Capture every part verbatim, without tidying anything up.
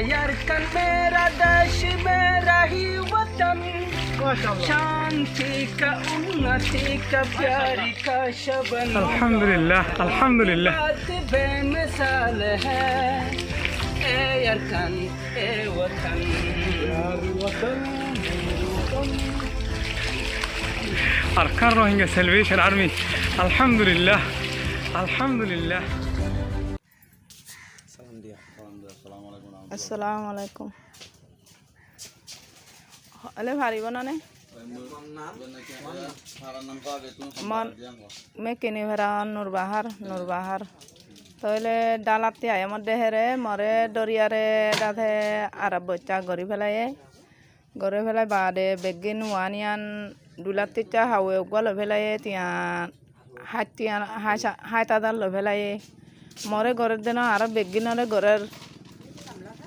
یارکان میرا دیش میرا ہی وطن، ماشاءاللہ۔ شانتی کا، انتی کا، پیاری کا شبن۔ الحمدللہ، الحمدللہ۔ بات بے مثال ہے، اے یارکان، اے وطن۔ Arakan Rohingya Salvation Army, alhamdulillah, alhamdulillah. Assalamu alaikum. Ele faribó nane? Mon, me kini fera Nur Bahar, Nur Bahar. Toile dalatti aiyé modde here, more doriyare date arab boitta gori felaye. Gori felai baade beggín uaniyan dulat ticcá hawe uggúa loi felaiye, tiyan háit tiyan, háit, háit ázar loi felaiye. More gorer de no, aró beggínore gorer.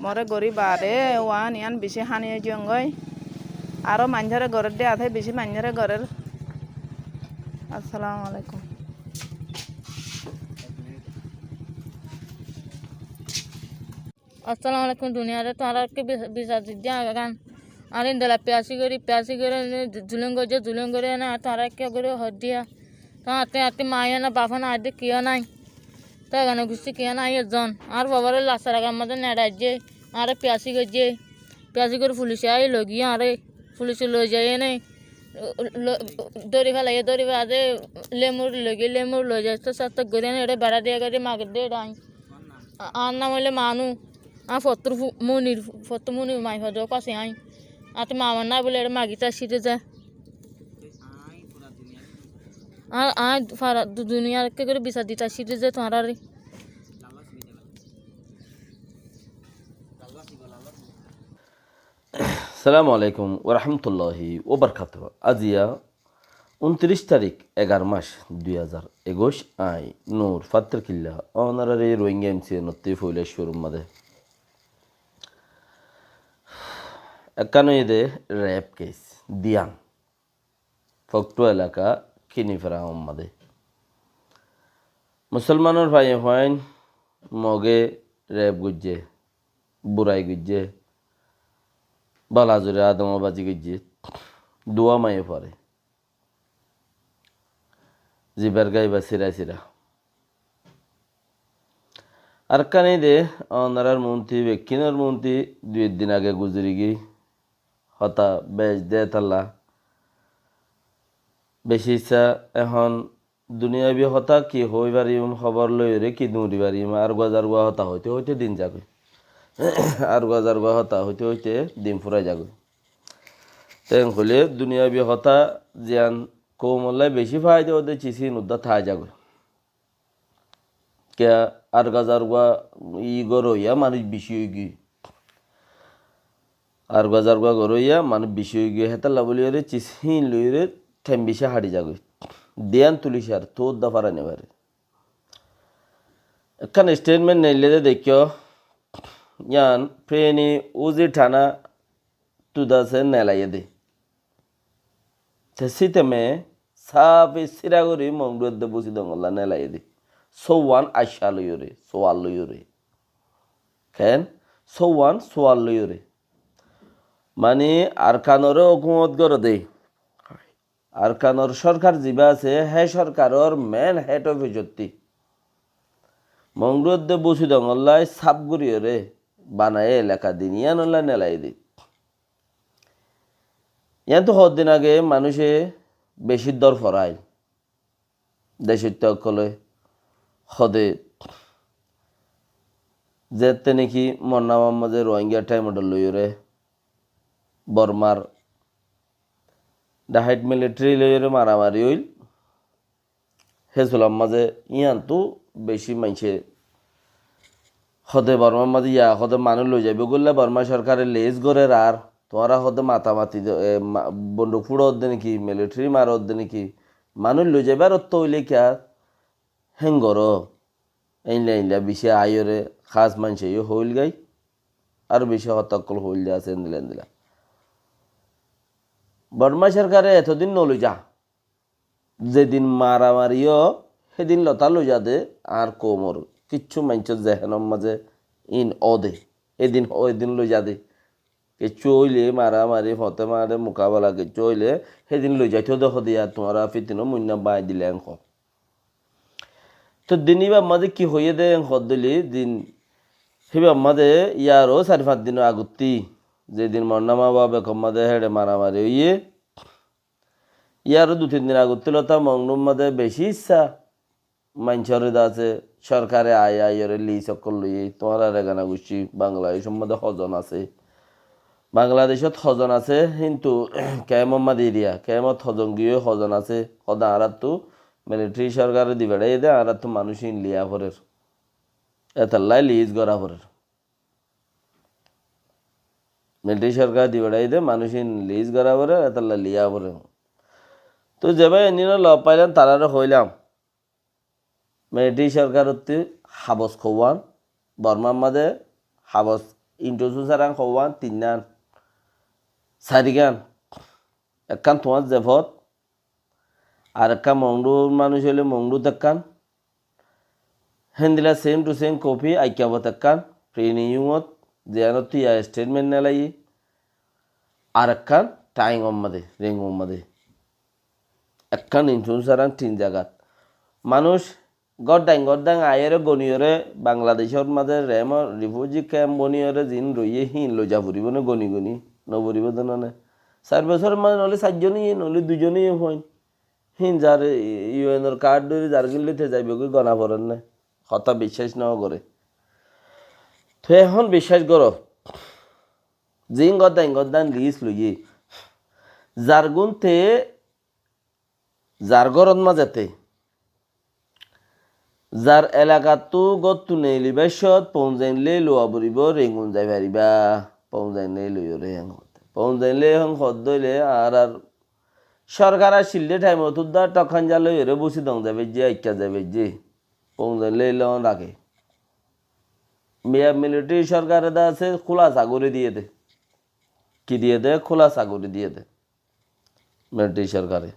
More gori baade uaniyan bicí háni ói ziyongói. Aró maincóre gorer de asé, bicí maincóre gorer. Assalamu alaikum. Assalamu alaikum duniyare, tuáñra ki bis-, bisar didde agan. Añáre endilla piyasi gori, piyasi gori, ene zu-, zulum goijje, zulum gori, ene tuáñra ki gori hoó diya. Tuáñra atti, atti mayo na, bafo na, atti kiyó nai. Tuáñra gana gusti kiyó nai, ezzon. Añár bobare lasar agar modde nerai diye. Añáre piyasi goijje. Piyasi gori fulice ai loi giyé añáre. Fulice loi zai ene, lo-, dóri felaiye, dóri felaiye, lemur loi giyé, lemur loi zai, to satto gori ene, ere bera diya gori magedde ere añí. A-, añár nam óile Manu. Añár fottór fu-, Munir, fottór Munir maifua dók asé añí. Añáttu mama nái bóli ere magitó aiccí de. Añár, añár fara du-, duniyar ekká gori bisar dito aiccí de tuáñrare. Assalamu alaikum warahmatulláhi wabarakátuhu. Aziya untiríc tarík, egaró mac, dui házar ekuic, añí Nur Fattor Killa, onorare Rohingya M C N ottú foila cúrur mazé. Ekkán óiye de rape case, Diyan, Foktu elaka, Kinifera or mazé. Musolmanor faiye fuain Moge rape goijje, burai goijje, bala zure adomobazi goijje, duwa maiye fuare. Zibar gai ba sira sira. Ar kani de, onorar monti, bekkinor monti, dui din age guzori giyé, hotá bec de talla. Beci issa ehón duniyabi hotá ki hoi farim, hóbor loiyore ki duri farim, ar gua zar gua hotá hoite hoite din zagoi. Ar gua zar gua hotá hoite hoite din furai zagoi. Te hoile duniyabi hotá ziyan koumolla beci faida ode ciz hín udda tái zagoi. Kiya ar gua zar gua i goroiya manuc beci ói giyé. Ar gua zar gua goroiya manuc beci ói giyé. Hétalla buli ore ciz hín loiyore thaim beci haçi zagoi. Diyan tuli sar to udda farai no fare. Ekkán statement neille de dekkó, yián preni uzi thana tudase nelaiye de. Te síteme safi sira gori Mongdu edde busi dongolla nelaiye de. Sóuwan acca loiyore, sowal loiyore. Ken? Sóuwan sowal loiyore. Mani Arkanore hókumot gore de. Arkanor sorkar ziba asé, hé sorkaror main head office ottú Mongdu edde busi dongolla saf goriyore banaiye elaka din, yíanolla nelaiye de. Yíantu hoddin age manúice beci dór forail. Decottu ókkole hode zette niki Monnamar mazé Rohingya thaimodor loiyore Bormar dhahait military loiyore maramari óil. Hé sular mazé yíantu beci maincé hode Bormar mazé ya hode manúic loizaibo goilla Borma sorkare les gorer ar tuáñra hode matamati do-, e, ma-, bonduk furo de niki, military maro de niki, manúic loizaibar otto óile kiya héngoro, einla einla beci aiyore khas maincé yó hoil gai, ar beci hotá ókkol hoil de asé endila endila. Borma sorkare etodin no loiza. Zedin maramari ó, hédin lotá loiza de, añár koumor kissú maincór zehenor mazé in ó de. Edin ho, edin loi zade. Kessú óile maramari, fote mare mukabela kessú óile, hedin loi zaito de hode, ar tuáñra fitina muinna bañdí dile en ho. Tóu din íbar mazé ki hoiyé de en hoddé óile, din híbar mazé yáró sair fañs din agottí, zedin Morna Mababekor mazé héçe maramari óiye, yáró dui tin din agottí lóta Mongdur mazé beci issá maincóre de asé, sorkare ai ai ore lis ókkol loiyé, tuáñra Regana guccí, Bangladecór mazé hozon asé, Bangladecót hozon asé, kintu kemor mazé eriya, kemot hozon giyé hozon asé, hoda añáráttu militari sorkare di feçaiyé de, añáráttu manúic ín liya forer. Etolla lis gora forer. Militari sorkare di feçaiyé de, manúic ín lis gora forer, etolla liya forer. Tóu zebá enin loi failam, tarare hoilam. Militari sorkarottú habos kouwan, Bormar mazé habos introduce kouwan tinnán, sairgán, ekkán tuáñr zefot, ar ekkán Mongdur manúic óile Mongdut ekkán, héndilla same to same copy Aikabot ekkán, Preniyungot, ziyanottú ya statement nelaiyé, ar ekkán Taingor mazé, Rengun mazé. Ekkán insun sarang tin zagat. Manúic gór dain gór dain aiyóre goniyóre Bangladecór mazé remor refugee camp boniyóre zin roiyé hín loi za foribó né goni goni? No foribó de no né? Sair bosór mazé noóile sair zon óiye, noóile dui zon óiye fuain. Hín zar U N or card dóri zar gín loi te zaibo goi gona forer né? Hotá biccác no goré. Te ehón biccác goró. Zin gór dain gór dain lis loiyé. Zar gún te zar górot mazé te, zar elakattú góttu neeli báiccot, pounzain lé luwa foribó, Rengun zai faribá. Pounzain lé loiyóre hén hoódde. Pounzain lé hén hoódde óile añárar sorkar accíl dé thaimot uddá thok hánja loiyóre Busidong zai faijjé, Aikka zai faijjé. Pounzain lé lon rake. Miya militari sorkare de asé, kúlasa gorí diyé dé. Ki diyé dé? Kúlasa gorí diyé dé. Militari sorkare.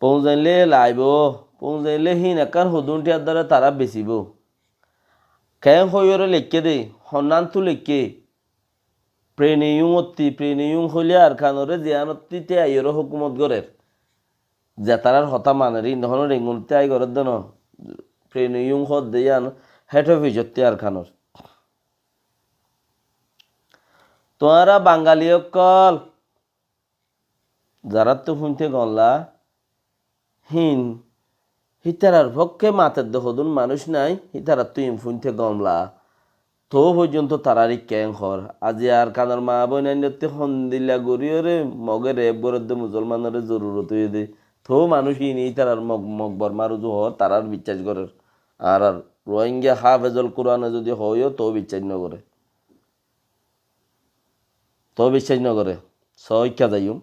Pounzain lé laibo, pounzain lé hín ekkán hodún thiyar dóre tará besibó. Keén hoiyóre leikké dé, honnántu leikké. Preniyung ottí, Preniyung hoilé Arkanoré ziyanottí te aiyóre hókumot gorér. Ze tarár hotá maner, hín hono Rengunottí ai gorér dé no. Preniyung hoódde yían head office ottí Arkanor. Tuáñra Bangali ókkol, zaráttu fúinte gom la, hín, hítarar fokké matedde hodún manúic nái, hítarattu hín fúinte gom la. Toó foijjonto tarár ikká eén hoór. Aziya Arkanor maa boinainnottí hondilla goríyoré Mogé rep gorédde, Musolmanoré zorurot óiyedé. Toó manúic hín hítarar Mog, Mog Bormar uzu hoór, tarár biccác gorér. Ar, ar Rohingya Hafezol Kurane zodi hoóiyo, toó biccác nogoré. Toó biccác nogoré. Soó ikká zaiyum.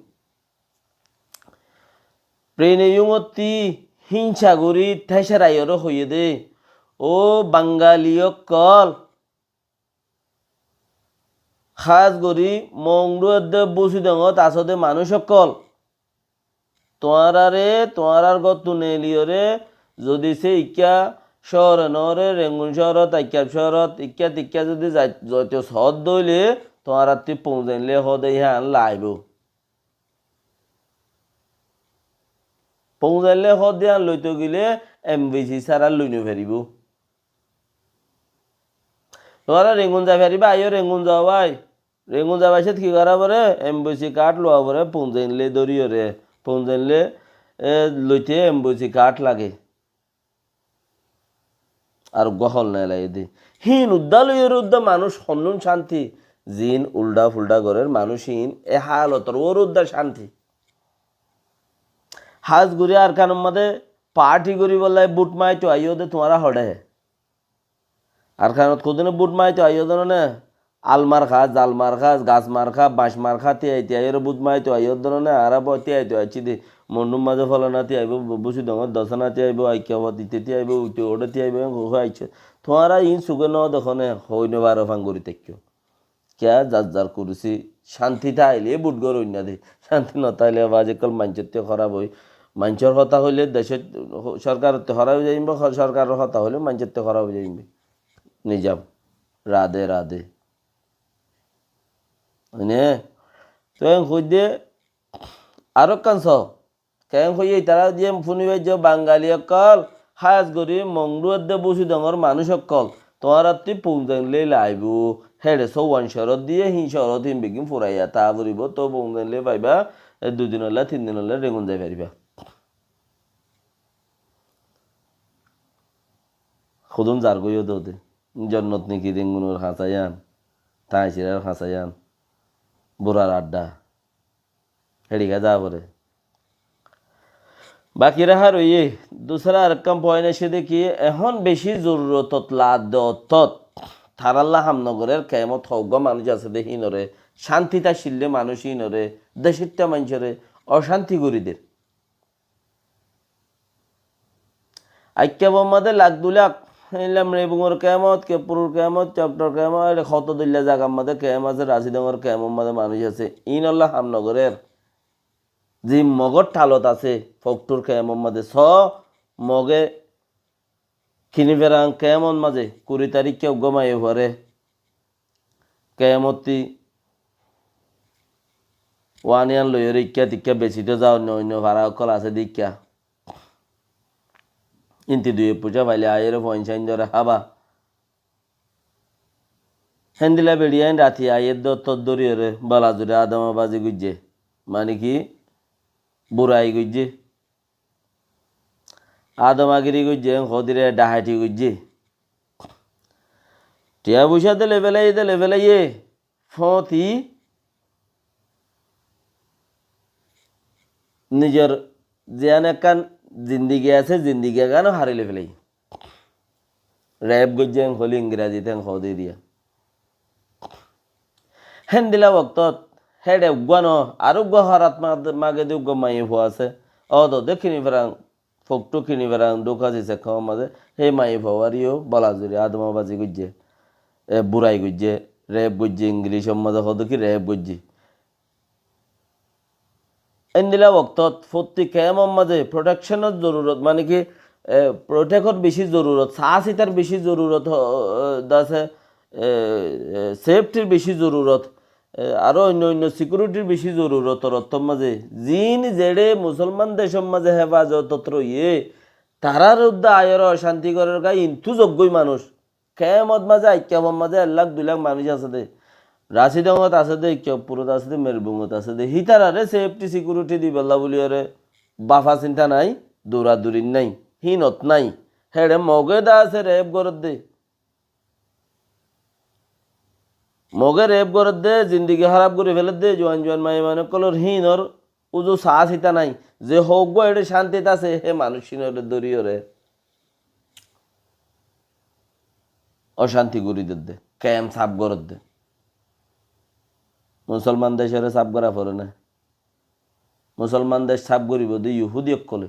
Preniyungottí hínsa gorí thécer aiyóre hoiyé dé, ó Bangali ókkol, hás gorí Mongdu edde Busidongot asó dé manúic ókkol, tuáñráre, tuáñrár góttu neeliyóre, zodi sé ikká cóore noóre, Rengun cóorot, Aikkab cóorot, ikká tikká zodi zai-, zoito soódde óile, tuáñrátti pounzain lé hoóde yían laibó. Pounzain lé hoóde yían loito gile embassy sára loi no faribó. Tuáñra Rengun zai faribá, aiyó Rengun zao bái. Rengun zai faicót ki gorá foré? Embassy card lowa foré, pounzain lé dóriyoré. Pounzain lé, e, loite embassy card lage. Ar uggúa hol nai laiyé dé. Hín uddá loiyóre uddá manúic honnún cánti, ziín uldha-fuldha gorér manúic hín e hálotor uore uddá cánti. Hás gorí Arkanor mazé party goríbolla bút maito aiyó dé tuáñra hoçé. Arkanot hodúne bút maito aiyó dé no né? Al marka, zal marka, gas marka, bañc marka, tiyai tiyai ore bút maito aiyó dé no né? Añára bóut tiyai tiyai aiccí dé. Mondhúr mazé folana tiyai aibó, Busidongot dosana tiyai aibó, Aikkabot itte tiyai aibó, uite uçé tiyai aibó, en hoi hoi aiccó. Tuáñra iín suge no dekó né, hoi no faro fang gorí táikko. Kiyá zar zar kurusi cánti táile bút goróinna dé. Cánti no táile abar aijkal maincótte hóraf ói. Maincór hotá hoilé decót, sorkarotte hóraf ói zaibó, sorkaror hotá hoilé maincótte hóraf ói zaibó. Nizam. Radhe radhe. Mane, toi hoiye de, aró ekkán só. Keén hoiye, itará de fúni faijjó, Bangali ókkol, hás gorí Mongdu edde Busidongor manúic ókkol, tuáñrattú founzain loi laibo, héçe sówan corot diye, hín corot hín beggín furaiya, tar fore bóu to founzain loi faiba, e dui dinolla, tin dinolla Rengun zai fariba. Hodún zargói ódode. Jonnot niki Rengunor hañsaiyan, Tañsirar hañsaiyan, burar adda. Héçe ki za fore. Baki raha roiye, dusra arekkán point aiccé de ki, ehón beci zorurotot ladde ottót. Tarálla ham no gorer, kemot hoggúa manúic asé de hínore, cántit accíl de manúic hínore, decótta maincóre ocánti gorí der. Aikká bómma de lak dui lak, héndilla Mribungor kemot, Kepurur kemot, Coktor kemot, ére hoto dilla zagar mazé kem asé, Rasidongor kemor mazé manúic asé. Ínolla ham no gorer. Ze Mogor thalot asé, Foktur kemor mazé, só Moge Kiniferang kemor mazé, kuri taríkka uggúa maiyafuare kemottí waniyan loiyóre ikká tikká besito za, oinno oinno fara ókkol asé de ikká. Inti duye fucá faile aiyóre foinsain dóre hába. Héndilla beçiyain rati aiyér de ottót dóriyóre bola zuri adamabazi goijjé. Mani ki? Burai goijjé. Adamagiri goijjé, hoódire dhahati goijjé. Tiya foicá dele félaiye, dele félaiye, fóti nizor ziyán ekkán zindigi asé, zindigi ekkán ó hári loi félaiye. Rep goijjé, en hoilé Ingrazit en hoó de diya. Héndilla woktot héçe uggúa no, aró uggúa horat ma-, mage de uggúa maiyafua asé. Ódode Kiniferang, Foktu Kiniferang, Dhukasi sekkamor mazé, hé maiyafuaré yó bola zuri adamabazi goijjé, e, burai goijjé, rep goijjé, Inglicor mazé hoó de ki rep goijjé. Endilla woktot fottí kemor mazé protection or zorurot, mane ki, e, protect or beci zorurot, saásitar beci zorurot, e, dasé, e, e, safety r beci zorurot, e, aró oinno oinno security r beci zorurot, or ottór mazé. Zin zeçé Musolman decor mazé hefazotot roiyé, tarár uddá aiyóre ocánti gorer gá intú zoggói manúic. Kemot mazé, aikká bómma de ek lak dui lak manúic asé de. Rasidongot asé de, Ikkapurot asé de, Merbungot asé de. Hítararé safety security dibálla buliyóre bafa sinta nái, duradurit nái, hínot nái. Héçe Moge de asé rep gorédde. Moge rep gorédde, zindigi háraf gorí féledde, juan juan maiyafuain ókkolor hínor uzu saás ita nái, ze hoggúa eçé cántit asé, hé manúic hínoré dóriyóre ocánti gorí dedde, kem saf gorédde. Musolman decoré saf gorá foré né? Musolman dec saf goríbo de Yuhudi ókkolé.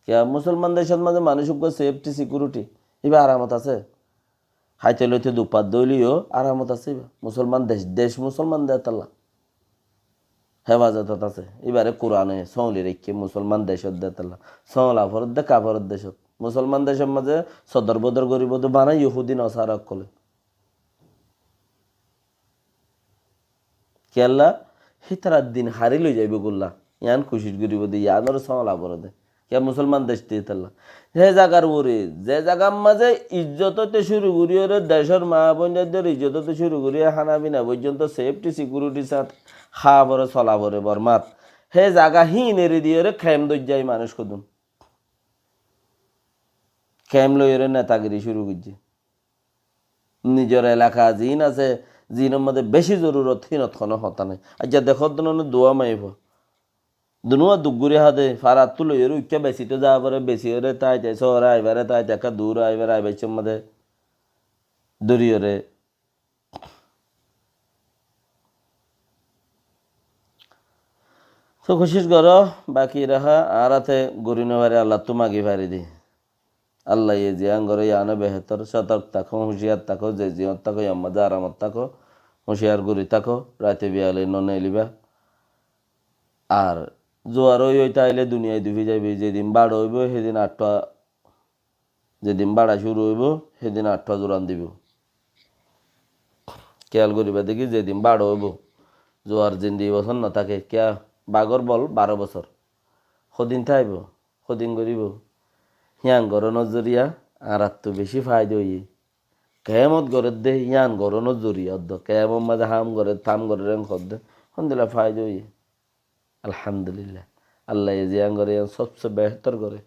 Kiyá Musolman decot mazé manúic uggúa safety, security, íba aramot asé? Háite loite dupat dóile yó aramot asé íba. Musolman dec, dec Musolman de tolla. Hefazotot asé. Íbaré Kurane sóñli raikké Musolman decot de tolla. Sóñla foredde kaforor decot. Musolman decor mazé sodor bodor goríbo de bana Yuhudi Nosara ókkolé. Kiyólla? Hítarar din hári loi zaibou golla. Yián kucíc goríbo de, yiánor sóñla foré de. Kiyá Musolman dec de tolla. Hé zagar uore, ze zagar mazé izzot óite cúru goríyóre decor maa boin zaidor izzot óite cúru goríyóre hána fina foijjonto safety security r sáte há foré, sola foré Bormat. Hé zaga híin eri diyóre kem dóijjai manúic hodún. Kem loiyóre netagiri cúru goijjé. Nizor elaka ziín asé, ziínor mazé beci zorurot, hínot honó hotá nái. Aijja dekó de no duwa maiyafua. Dunuwa duk gorí há de, farattú loiyóre uikká besitó za foré, besiyóre táite, sóore aibáre táite, ekká dur aibar, aibar cómma de dóriyóre. Tó kucíc goró, baki raha, añára te gorí no fari, Allattú magi fari de. Allaye ziyán goré yiáno behétor, sotork táko, húciyar táko, ze ziyót táko, yar mazé aramot táko, húciyar gorí táko, raite biyale no neeliba. Ar zuar ói ói táile duniyai dufi zaibo, zedin báça óibo, hédin aththúa, zedin báça cúru óibo, hédin aththúa zuran dibo. Kéyal goríba deki zedin báço óibo, zuar zindigi bosór no táke, kiyá bagór bol baró bosór. Hodin táibo, hodin goríbo. Híyan gorónor zoriya añárattú bicí faida óiye. Keyamot gorédde, híyan gorónor zoriya óddo. Keyamot mazé ham goré, tam goré, reng hoddé, hondilla faida óiye. Alhamdulillah. Allah ye ziyán goré, yián sobse behtor goré.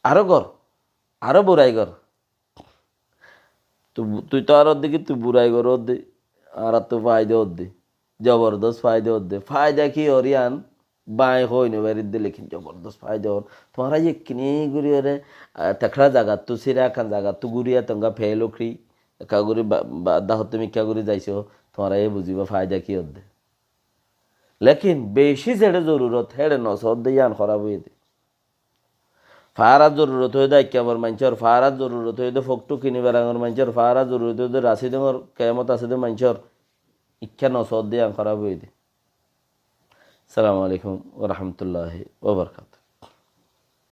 Aró gor, aró burai gor. Tui, tui to aró deki tui burai goródde, añárattú faida ódde. Zobordos faida ódde. Faida ki ór yián? Báñi hoi no faridde, lekin zobordos faida ór. Tuáñra yekkini guri ore, ah, tekra zagattú, sira ekkan zagattú guri etonga fel okri, ekka guri ba-, ba-, dahottu mikka guri zaisó, tuáñra ye buziba faida ki ódde. Lekin beci zeçé zorurot, héçe no sodde yián horaf óiye de. Farar zorurot óiye de aikkamor maincór, farar zorurot óiye de foktu kini berangor maincór, farar zorurot óiye de rasi dongor kemot asé de maincór. Ikká no sodde yián horaf óiye de. Assalamu alaikum wa rahmatullahi wa barakatuh.